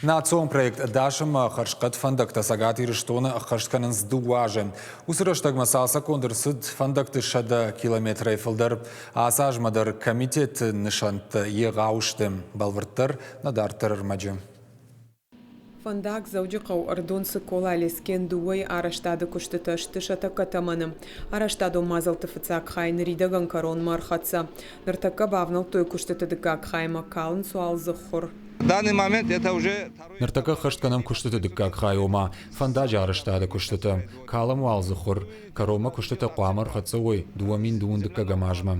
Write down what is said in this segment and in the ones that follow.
Национ проект «Ӕдас ӕмӕ хӕрзхъӕд фӕндӕгтӕ Цӕгат Ирыстоны ӕххӕст кӕнынц 2 азы. Уыцы рӕстӕгмӕ цалцӕггонд ӕрцыд фӕндӕгты 100 километрӕй фылдӕр. Ацы азмӕ дӕр комитеты нысӕнттӕ егъау сты. Бӕлвырддӕр нӕ дарддӕр ӕрмӕджы. Фӕндаг Дзӕуджыхъӕу Ӕрыдон Цыкола Лескен дыууӕйы арӕзтады куыстытӕ сты сӕ тӕккӕ тӕмӕны. Арӕзтадон мадзӕлтты фыццаг хай ныридӕгӕн кӕронмӕ ӕрхӕццӕ. Ныртӕккӕ бавнӕлдтой куыстыты дыккаг хаймӕ, калынц уал дзы хуыр. В данный момент это уже Ныртӕккӕ ӕххӕст кӕнӕм куыстыты дыккаг хай, ома фӕндаджы арӕзтады куыстытӕ. Калӕм уал дзы хуыр. Кӕронмӕ куыстытӕ хъуамӕ ӕрхӕццӕ уой 2025 азмӕ.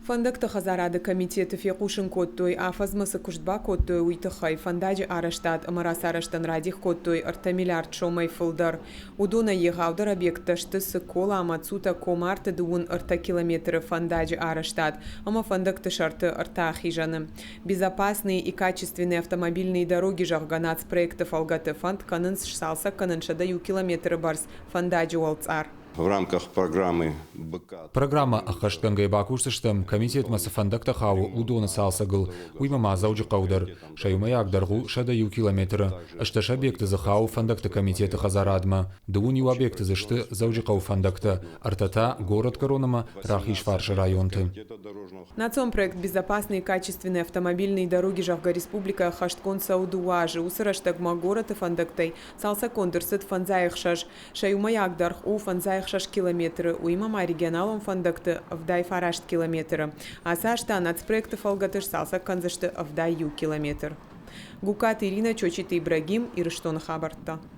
Фӕндӕгты хӕдзарады комитеты фехъусын кодтой, афӕдзмӕ цы куыст бакодтой, уый тыххӕй. Фӕндаджы арӕзтад ӕмӕ рацарӕзтӕн радих кодтой 3 миллиард сомӕй фылдӕр. Уыдонӕй егъаудӕр объекттӕ сты Цыкола ӕмӕ Цута Комарты 33 километры фӕндаджы арӕзтад ӕмӕ фӕндӕгты сӕрты ӕртӕ ахизӕны. «Безопасные и качественные автомобильные дороги», зӕгъгӕ, нацпроекты фӕлгӕты фӕнд кӕнынц сцалцӕг кӕнын 101 километры бӕрц фӕндаджы уӕлцъар. В рамках программы БК. Программӕ ӕххӕстгӕнгӕ бакусдзыстӕм, комитетмӕ цы фӕндӕгтӕ хауы, уыдоны цалцӕгыл, уыимӕ ма Дзӕуджыхъӕу дӕр. Сӕ иумӕйаг дӕргъ у 101 километры. 18 объекты дзы хауы фӕндӕгты комитеты хӕдзарадмӕ. 21 объекты дзы сты Дзӕуджыхъӕуы фӕндӕгтӕ, ӕртӕ та горӕтгӕрон ӕмӕ Рахизфарсы районты. Национ проект «Безопасные и качественные автомобильные дороги», зӕгъгӕ, республикӕйы ӕххӕстгонд цӕуы 2 азы. Уыцы рӕстӕгмӕ горӕты фӕндӕгтӕй цалцӕггонд ӕрцыд 56. Сӕ иумӕйаг дӕргъ у 56 километры, уыимӕ ма регионалон фӕндӕгты 89 километры. Ацы аз та нацпроекты фӕлгӕты сцалцӕг кӕндзысты 81 километр. Гуккаты Иринӕ, Чочиты Ибрагим, Ирыстоны хабӕрттӕ.